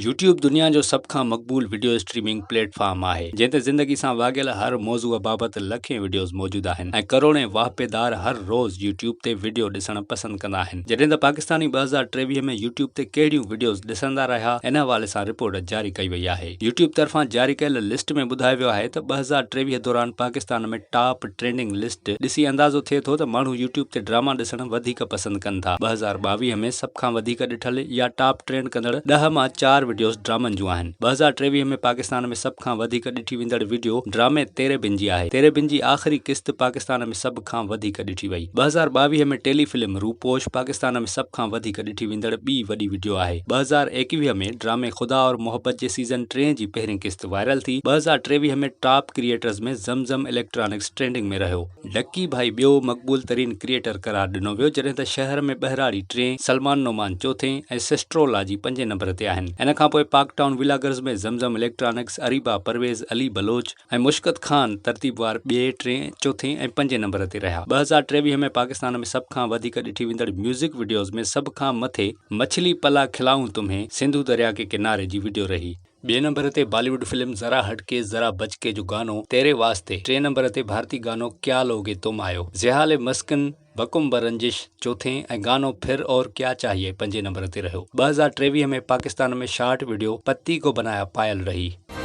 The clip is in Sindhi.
يوٽيوب دنيا جو سڀ کان مقبول وڊيو اسٽريمنگ پليٽ فارم آهي، جنهن تي زندگي سان واڳيل هر موضوع بابت لکين وڊيوز موجود آهن ۽ ڪروڙين واهپيدار هر روز يوٽيوب تي وڊيو ڏسڻ پسند ڪندا آهن. جڏهن ته پاڪستاني 2023 ۾ يوٽيوب تي ڪهڙيون وڊيوز ڏسندا رهيا، ان حوالي سان رپورٽ جاري ڪئي وئي آهي. يوٽيوب طرفان جاري ڪيل لسٽ ۾ ٻڌايو ويو آهي ته 2023 دوران پاڪستان ۾ ٽاپ ٽرينڊنگ لسٽ ڏسي اندازو ٿئي ٿو ته ماڻهو يوٽيوب تي ڊراما ڏسڻ وڌيڪ پسند ڪن ٿا. 2022 ۾ سڀ کان وڌيڪ ڏٺل يا ٽاپ ٽرينڊ ڪندڙ ڏهه مان چار وڊيوز ڊرامن جون آهن. 2023 ۾ پاڪستان ۾ سڀ کان وڌيڪ ڏٺي ويندڙ وڊيو ڊرامي تيري بن جي آهي. تيري بن جي آخري قسط پاڪستان ۾ سڀ کان وڌيڪ ڏٺي وئي. 2022 ۾ ٽيلي فلم روپوش پاڪستان ۾ سڀ کان وڌيڪ ڏٺي ويندڙ ٻي وڏي وڊيو آهي. 2021 ۾ ڊرامي خدا اور محبت جي سيزن ٽئين جي پهرين قسط وائرل ٿي. 2023 ۾ top creators ۾ Zam Zam electronics trending ۾ رهيو. لڪي ڀائي ٻيو مقبول ترين ڪريئيٽر قرار ڏنو ويو جڏهن ته شهر ۾ ٻهراڙي ٽئين، سلمان نعمان چوٿين ۽ سسٽرولا جي پنجين نمبر تي آهن. ان کانپوء Pak town vloggers ۾ Zam Zam electronics, Areeba Parvez, Ali Baloch ۽ Mushkat Khan ترتيبوار ٻئي، ٽئين، چوٿين ۽ پنجين نمبر تي رهيا. 2023 ۾ پاڪستان ۾ سڀ کان وڌيڪ ڏٺي ويندڙ ميوزڪ وڊيوز ۾ سڀ کان مٿي مڇلي پلا کلائون تمهين سنڌو دريا ڪي ڪناري جي وڊيو رهي. ٻئي نمبر تي بالي ووڊ فلم ذرا هٽڪي ذرا بچڪي جو گانو تيري واسطي، ٽئين نمبر تي ڀارتي گانو ڪيا لوگي تم آيو، زيحال مسڪن بڪم برنجش چوٿين ۽ گانو ڦر اور ڪيا چاهيي پنجين نمبر تي رهيو. 2023 ۾ پاڪستان ۾ شارٽ وڊيو پتي ڪو بنايا پايل رهي.